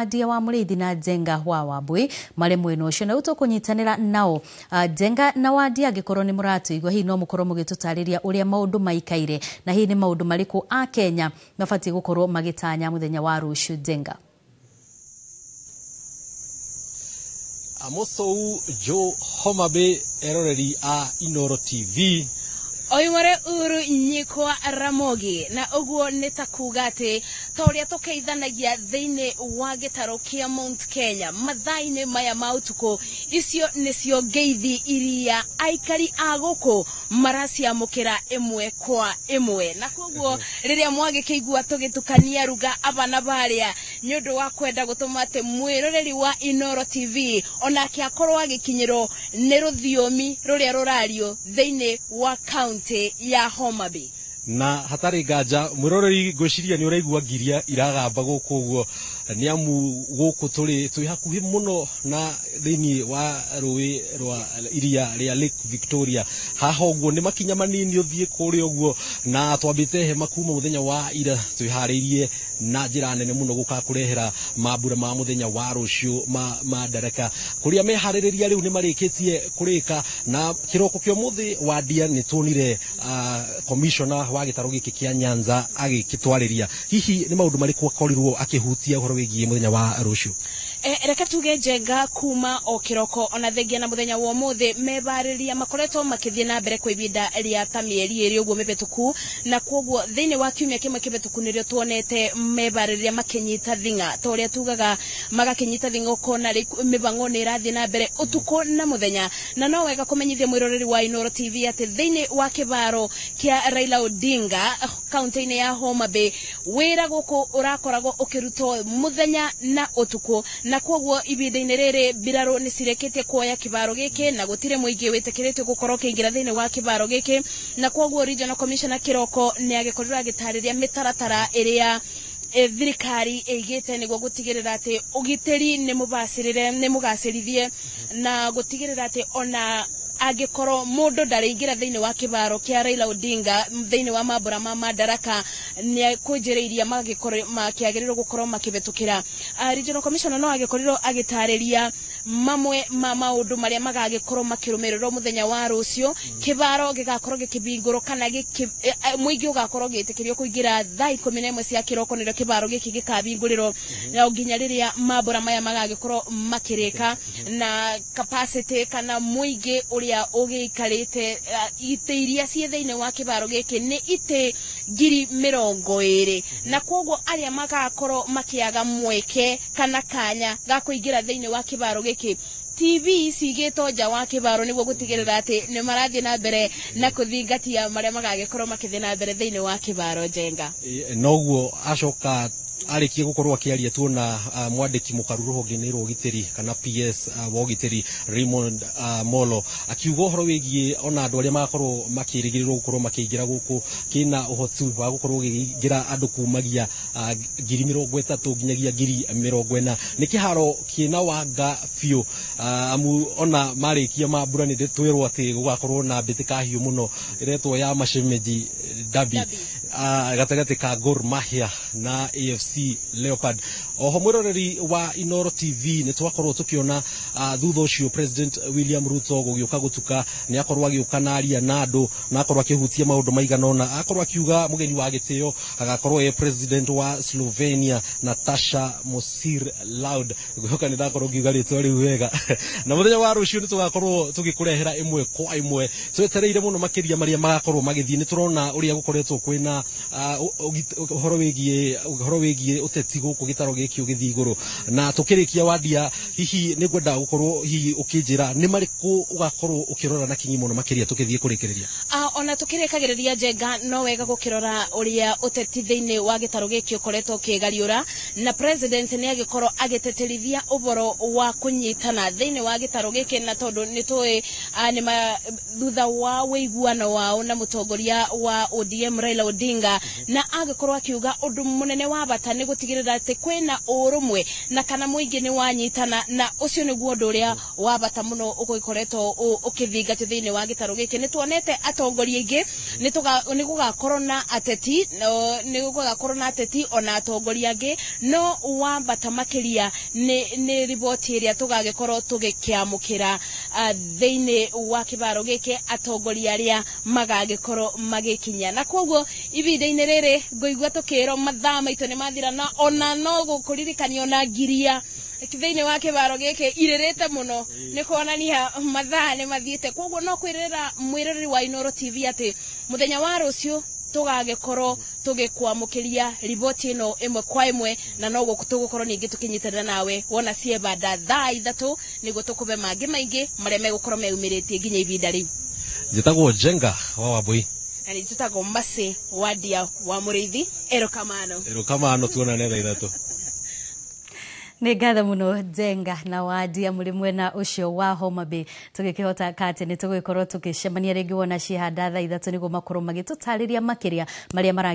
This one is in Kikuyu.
Ndia wa Mũrĩithi na Njenga wa Wambui marĩ mwena ũcio na rĩu tũkũnyitanĩra nao. Njenga na Wandia, angĩkorwo nĩ mũratũigua, hihi no mũkorwo mũgĩtũtarĩria ũrĩa maũndũ maikaire na hihi nĩ maũndũ marĩkũ a Kenya mabatiĩ gũkorwo magĩtanya mũthenya wa rũciũ? Njenga. Amosou Joe Homa Bay, eroreri a Inoro TV. Oimore uru nyikwa Ramogi, na ũguo nĩ ta kuga atĩ ta ũrĩa tũkeithanagia thĩinĩ wa gĩtarũ kĩa Mount Kenya mathaa-inĩ maya ma ũtukũ, icio nĩcio ngeithi iria aikari a gũkũ maraciamũkĩra ĩmwe kwa ĩmwe. Na koguo rĩrĩa mwagĩkĩigua tũgĩtukania ruga aba na barĩa nĩ ũndũ wa kwenda gũtũma atĩ mwĩroreri wa Inoro TV onake akorwo agĩkinyĩrwo nĩ rũthiomi rũrĩa rũrario thĩinĩ wa kaunti ya Homa Bay. Na hatarĩ nganja, mwĩroreri, ngwĩciria nĩ ũraigua ngiria iragamba gũkũ ũguo, nĩ amu gũkũ tũrĩ twĩ hakuhĩ mũno na thĩinĩ wa rũĩ rwa iria rĩa Lake Victoria. Haha ũguo nĩ makinya manini ũthiĩ kũrĩa ũguo, na twambĩte hema kuma mũthenya wa ira twĩharĩirie na njĩra nene mũno gũkakũrehera mambura ma mũthenya wa rũciũ ma Madaraka, kũrĩa meharĩrĩria rĩu nĩ marĩkĩtie kũrĩka. Na kĩroko kĩa ũmũthĩ, Wandia, nĩ tuonire commissioner wa gĩtarũ gĩkĩ kĩa Nyanza agĩkĩtwarĩria. Hihi nĩ maũndũ marĩkũ akorirwo akĩhutia ũhoro wĩgiĩ mũthenya wa rũciũ? Reke tuge, Njenga, kuma o kiroko ona thengia na muthenya wa umuthi, mebarĩria makoretwo makĩthiĩ na mbere kwa ibinda rĩa ta mĩeri ĩrĩ ũguo mĩhĩtũku, na koguo thĩinĩ wa kiumia kĩmwe kĩhĩtũku nĩrĩo tuonete mebarĩria makĩnyita thing'a, ta ũrĩa tugaga magakĩnyita thing'a, ũkona mĩbango nĩ ĩrathiĩ na mbere ũtukũ na mũthenya. Na no wega kũmenyithia mwĩroreri wa Inoro TV atĩ thĩinĩ wa kĩbaro kĩa Raila Odinga kaunti-inĩ ya Homa Bay, wĩra gũkũ ũrakoragwo ũkĩrutwo mũthenya na ũtukũ, na koguo ibinda-inĩ rĩrĩ mbirarũ nĩ cirekĩtie kuoya kĩbaro gĩkĩ na gũtirĩ mũingĩ wĩtĩkĩrĩtio gũkorwo ũkĩingĩra thĩinĩ wa kĩbaro gĩkĩ. Na koguo regional commissioner kĩroko nĩ agĩkorirwo agĩtarĩria mĩtaratara ĩrĩa thirikari ĩigĩte nĩguo gũtigĩrĩra atĩ ũgitĩri nĩ mũbacĩrĩre, nĩ mũgacĩrithie, na gũtigĩrĩra atĩ ona angĩkorwo mũndũ ndarĩingĩra thĩinĩ wa kĩbaro kĩa Raila Odinga thĩinĩ wa mambura ma Madaraka, nĩ kwĩ njĩra iria magĩkorwo makĩagĩrĩirwo gũkorwo makĩhĩtũkĩra. Regional commissioner no agĩkorirwo agĩtarĩria mamwe ma maũndũ marĩa magagĩkorwo makĩrũmĩrĩrwo mũthenya wa rũciũ. Kĩbaro gĩgakorwo gĩkĩhingũrwo kana mũingĩ ũgakorwo ũgĩtĩkĩrio kũingĩra thaa 11 cia kĩroko, nĩrĩo kĩbaro gĩkĩ gĩkahingũrĩrwo na nginya rĩrĩa mambura maya magagĩkorwo makĩrĩka. Na capacity kana mũingĩ ũrĩa ũgĩikarĩte itĩ iria ciĩ thĩinĩ wa kĩbaro gĩkĩ nĩ itĩ 20,000, na koguo arĩa magakorwo makĩaga mweke kana kanya ga kũingĩra thĩinĩ wa kĩbaro gĩkĩ, TV cigĩtwo nja wa kĩbaro nĩguo gũtigĩrĩra atĩ nĩ marathiĩ na mbere na kũthingatia marĩa magagĩkorwo makĩthiĩ na mbere thĩinĩ wa kĩbaro, Njenga. Noguo acoka arĩkia gũkorwo akĩaria, tuona mwandĩki mũkaru rũhonge-inĩ rwa ũgitĩri kana PS wa ũgitĩri Raymond Molo akiuga ũhoro wĩgiĩ ona andũ arĩa magakorwo makĩrĩgĩrĩrwo gũkorwo makĩingĩra gũkũ, kĩna ũhoti wa gũkorwo gĩkĩingĩra andũ kumagia 30,000 nginyagia 40,000. Nĩ kĩharo kĩna wanga biũ, amu ona marĩkia mambura nĩ twĩrwo atĩ gũgakorwo na mbĩtĩka hiũ mũno ĩretwo ya Mashemeji Derby gatagatĩ ka Gor Mahia na AFC Leopard. Oho, mwĩroreri wa Inoro TV, nĩ twakorwo tũkĩona thutha ũcio President William Ruto gũgĩũka gũtuka, nĩ akorwo agĩũka na aria na andũ na akorwo akĩhutia maũndũ maigana ũna. Akorwo akiuga mũgeni wa gĩtĩo agakorwo e President wa Slovenia, Natasha Mosir Loud. Ngwĩhoka nĩ ndakorwo ngiuga rĩtwa rĩu wega. Na mũthenya wa rũciũ nĩ tũgakorwo tũgĩkũrehera ĩmwe kwa ĩmwe. Twetereire mũno makĩria marĩa magakorwo magĩthiĩ. Nĩ tũrona ũrĩa gũkoretwo kwĩna ũhoro wĩgiĩ ũteti gũkũ gĩtaro gĩkĩ ũgĩthiĩ igũrũ. Na tũkĩrĩkia, Wandia, hihi nĩ ngwenda gũkorwo hihi ũkĩnjĩra nĩ marĩkũ ũgakorwo ũkĩrora na kinyi mũno makĩria tũkĩthiĩ kũrĩkĩrĩria? Ona tukĩrĩkagĩrĩria, Njenga, no wega gũkĩrora ũrĩa ũteti thĩinĩ wa gĩtarũ gĩkĩ ũkoretwo ũkĩgariũra, na president nĩ agĩkorwo agĩtĩtĩrithia ũhoro wa kũnyitana thĩinĩ wa gĩtarũ gĩkĩ, na tondũ nĩ tũĩ nĩ thutha wa ũiguano wao na mũtongoria wa ODM Raila Odinga, na agĩkorwo akiuga ũndũ mũnene wa bata nĩ gũtigĩrĩra atĩ kwĩna hena ũrũmwe na kana mũingĩ nĩ wanyitana, na ũcio nĩguo ũndũ ũrĩa wa bata mũno ũgĩkoretwo ũkĩthingatio thĩinĩ wa gĩtarũ gĩkĩ. Nĩ tuonete atongoria aingĩ, nĩ gũgakorwo na ateti, nĩ gũgakorwo na ateti ona atongoria angĩ, no wa bata makĩria nĩ riboti ĩrĩa tũgagĩkorwo tũgĩkĩamũkĩra thĩinĩ wa kĩbaro gĩkĩ, atongoria arĩa magagĩkorwo magĩkinya. Na koguo ihinda-inĩ rĩrĩ ngũigua tũkĩrwo mathaa maitũ nĩ mathira, na ona no gũkũririkania ona ngiria thĩinĩ wa kĩbaro gĩkĩ irĩrĩte mũno, nĩ kuonania mathaa nĩ mathiĩte. Koguo no kwĩrĩra mwĩroreri wa Inooro TV atĩ mũthenya wa rũciũ tũgagĩkorwo tũgĩkwamũkĩria riboti ĩno ĩmwe kwa ĩmwe, na no tũgũkorwo ningĩ tũkĩnyitanĩra nawe wona ciebanda thaa 3 nĩguo tũkũbe mangĩ maingĩ marĩa megũkorwo meyumĩrĩtie nginya ihinda rĩu. Njĩtagwo Njenga wa Wambui. Na nĩ njĩtagwo Mercy Wandia wa Mũrĩithi. Erokamano. Erokamano, tuonane thaa 3. Nĩ ngatho mũno Njenga na Wandia mũrĩ mwena ũcio wa Homa Bay, tũgĩkĩhota kate nĩ tũgũgĩkorwo tũgĩcemania rĩngĩ wona ciehanda thaa 3 nĩguo makorwo magĩtũtarĩria makĩria marĩa mara